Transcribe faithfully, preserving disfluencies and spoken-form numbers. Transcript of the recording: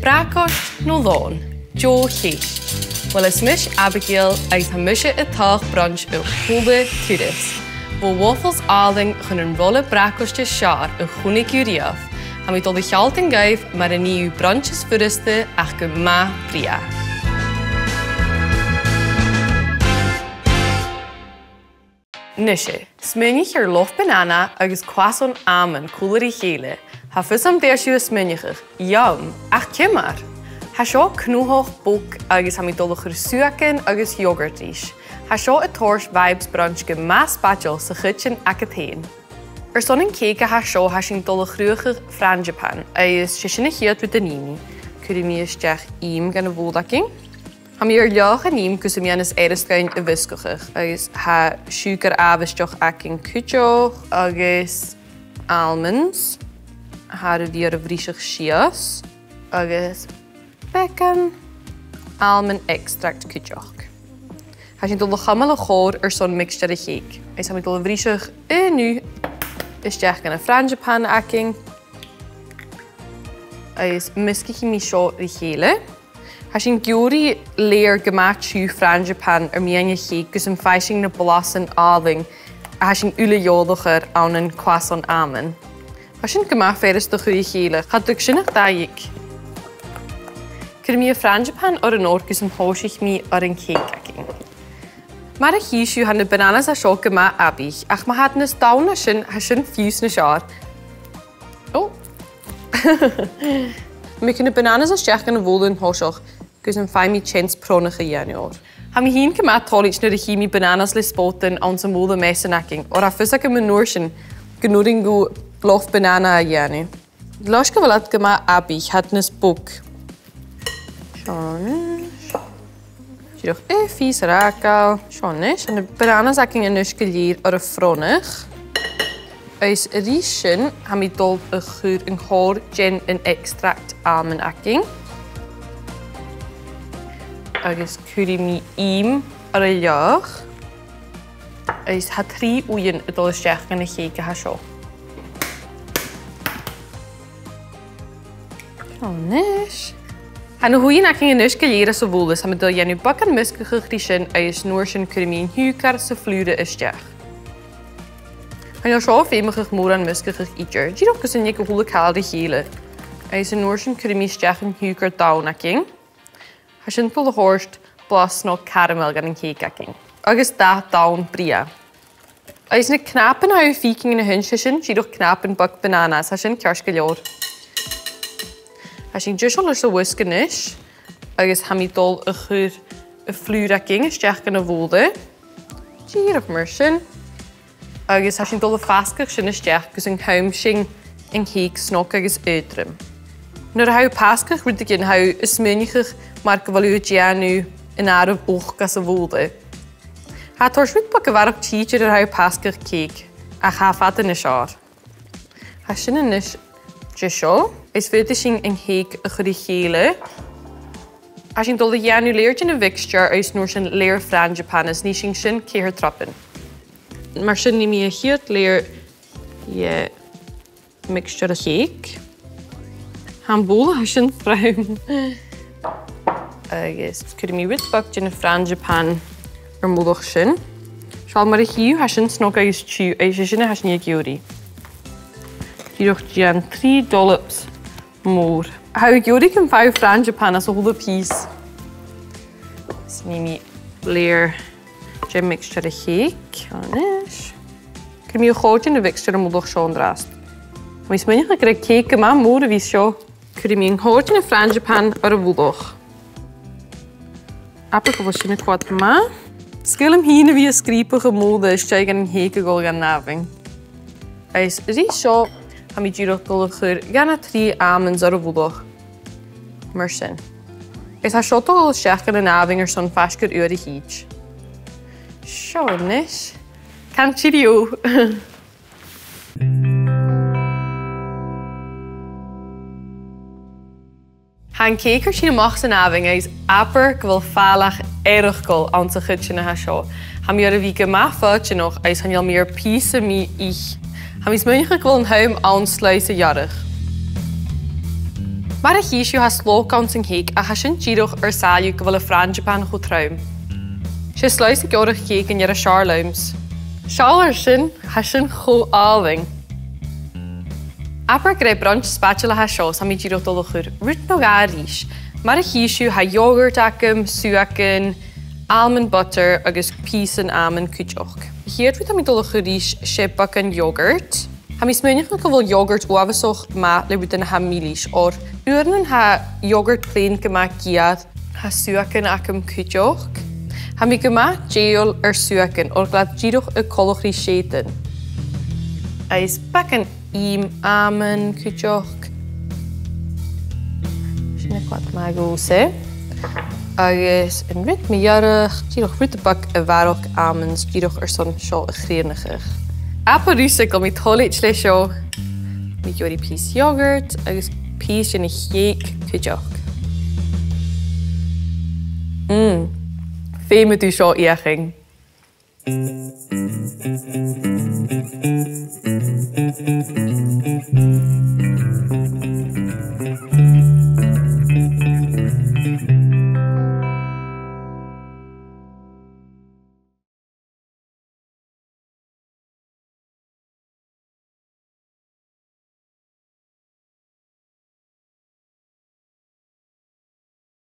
Bracaist no lòn? Deagh cheist. Uill, is mise Abigail agus tha mise a' toirt brunch a h-uile turas. Bho waffles àlainn chun an rola bracaist as fheàrr a chunnaic thu riamh. Tha mi a' dol a shealltainn dhuibh mar a nì thu brunch as furasta ach gu math brèagha. Nise, smaoinich air lof banana agus croissant almond còmhla ri chèile. Tha fios agam dè tha sibh a' smaoineachadh. Yum! Ach ciamar? Tha seo cnuthach bog agus tha mi a' dol a chur suacan agus yogurt ris. Tha seo a' toirt vibes brunch gu math spaideil sa chidsin agad fhèin. Airson an cèic a tha seo, tha sinn a' dol a chruthachadh frangipane, agus 's e sin a' chiad rud a nì mi. Cuiridh mi a-steach ìm dhan a' bhobhla againn. Tha mi air leaghadh an ìm gus am bi e nas fheàrr dhuinn a mheasgachadh, agus tha siùcar àbhaisteach againn cuideachd, agus almonds, tha iad air a bhriseadh sìos, agus beagan almond extract cuideachd. Tha sinn a' dol a chumail a' chòrr airson mixture a' chèic, agus tha mi a' dol a bhriseadh aon a-steach dhan a' frangipane againn, agus measgaichidh mi seo ri chèile. Tha sinn ag iarraidh layer gu math tiugh frangipane air meadhan a' chèic gus am faigh sinn na blasan àlainn a tha sinn uile eòlach air ann an croissant almond. Tha sin gu math furasta a chur ri chèile, cha tug sin ach dà dhiog. Cuiridh mi am frangipane air an fheur gus am pòsaichidh mi air a' chèic againn. Mar a chì sibh, tha na bananas a tha seo gu math aibidh, ach ma tha iad nas domhain na sin, tha sin fiù 's nas fheàrr. Ò! Tha mi a' cur na bananas a-steach dhan a' bhobhla an toiseach, gus am faigh mi chance pronnach a dhèanamh orra. Tha mi fhìn gu math toilichte nuair a chì mi bananas le spotan anns a' bhobhla measain againn, oir tha fios agam an uair sin gun urrainn dhomh lof banana a dhèanamh. Leis gu bheil iad gu math aibidh, tha iad nas bog. Seo a-nis. Dìreach aon phìos air fhàgail. Seo a-nis. Tha na bananas againn a-nis gu lèir air am pronnadh. Is a-rithist sin, tha mi a' dol a chur an còrr den an extract almond againn. Agus cuiridh mi ìm air an leaghadh. Agus tha trì uighean a' dol a-steach dhan a' chèic a tha seo. Seo a-nis. Tha na h-uighean againn a-nis gu lèir anns a' bhobhla, tha mi a' dol a dhèanamh beagan measgachadh ri sin agus an uair sin cuiridh mi an t-siùcar 's am flùr a-steach. Chan eil seo a' feumachadh mòran measgachadh idir. Dìreach gus an tig a h-uile càil ri chèile. Agus an uair sin cuiridh mi a-steach an t-siùcar donn againn. Tha sin a' dol a thoirt blas snog caramel dhan a' chèic againn. Agus dath donn brèagha. Agus na cnapan a tha thu a' faicinn an sin, 's e sin dìreach cnapan beag banana, 's tha sin ceart gu leòr. Tha sinn deiseil airson whisk a-nis, agus tha mi a' dol a chur am flùr againn a-steach dhan a' bhobhla. Dìreach mar sin. Agus tha sinn a' dol a phasgadh sin a-steach gus an cùm sinn an cèic snog agus aotrom. Nuair a tha thu a' pasgadh rudeigin, tha thu a' smaoineachadh mar gu bheil thu a' dèanamh an àireamh uchd às a' bhobhla. Tha e a' toirt rud beag a bharrachd tìde nuair a tha thu a' pasgadh cèic, ach tha e fada nas fheàrr. Tha sin a-nis deiseil, is faodaidh sinn an cèic a chur ri chèile. Tha sinn a' dol a dhèanamh layer den a' mhixture agus an uair sin layer frangipane, is nì sinn sin ceithir trupain. Mar sin nì mi a' chiad layer de mhixture a' chèic. Tha am bobhla a tha sin from. Agus cuiridh mi rud beag den a' frangipane air mullach sin. Seall mar a chì thu, tha sin snog agus tiugh, agus 's e sin a tha sinn ag iarraidh. Dìreach dèan trì dollops mòr. Tha thu ag iarraidh gum faigh thu frangipane às a h-uile pìos. Is nì mi layer de mhixture a' chèic a-nis. Cuiridh mi a' chòrr den a' mhixture air mullach seo an-dràsta. Tha mi a' smaoineachadh gur e cèic gu math mòr a bhios seo. Cuiridh mi a' chòrr den a' frangipane air a' mhullach. Abair gu bheil sin a' coimhead math. 'S caomh leam fhìn a bhith a' sgrìobadh am bobhla às dèidh dhan chèic a dhol dhan àmhainn. Is a-rithist seo, tha mi dìreach a' dol a chur dhà no trì almonds air a' mhullach. Mar sin. Is tha seo a' dol a-steach dhan an àmhainn airson faisg air uair a thìde. Seo a-nis. Can cheerio! Tha an cèic air tighinn a-mach às an àmhainn agus abair gu bheil fàileadh eireachdail anns a' chidsin a tha seo. Tha mi air a bhith gu math fortanach agus chan eil mi air pìos sam bith ithe. Tha mi a' smaoineachadh gu bheil an t-àm ann slaodadh a ghearradh. Mar a chì sibh, tha sloc anns an cèic, ach tha sin dìreach air sàillibh gu bheil am frangipane cho trom. 'S e sloc a' ghearradh cèic an fheadhainn as fheàrr leams. Seall air sin, tha sin cho àlainn. Abair gur e brunch spaideil a tha seo, 's tha mi dìreach a' dol a chur rud no dhà ris. Mar a chì sibh, tha yogurt agam, suacan, almond butter agus pìosan almond cuideachd. A' chiad rud a tha mi a' dol a chur ris, 's e beagan yogurt. Tha mi a' smaoineachadh gu bheil yogurt uabhasach math le rudan a tha milis, oir uaireannan tha yogurt plain gu math geur. Tha suacan agam cuideachd. Tha mi gu math dèidheil air suacan, oir tha iad dìreach a' coltach ri seudan. Agus beagan ìm almond cuideachd. Sin a' coimhead math dhòmhsa. Agus an rud mu dheireadh, dìreach rud beag a bharrachd almonds, dìreach airson seo a chrìochnachadh. Abair thusa gu bheil mi toilichte le seo. Mi ag iarraidh pìos yogurt agus pìos den chèic cuideachd. Mm. Feumaidh tu seo fheuchainn.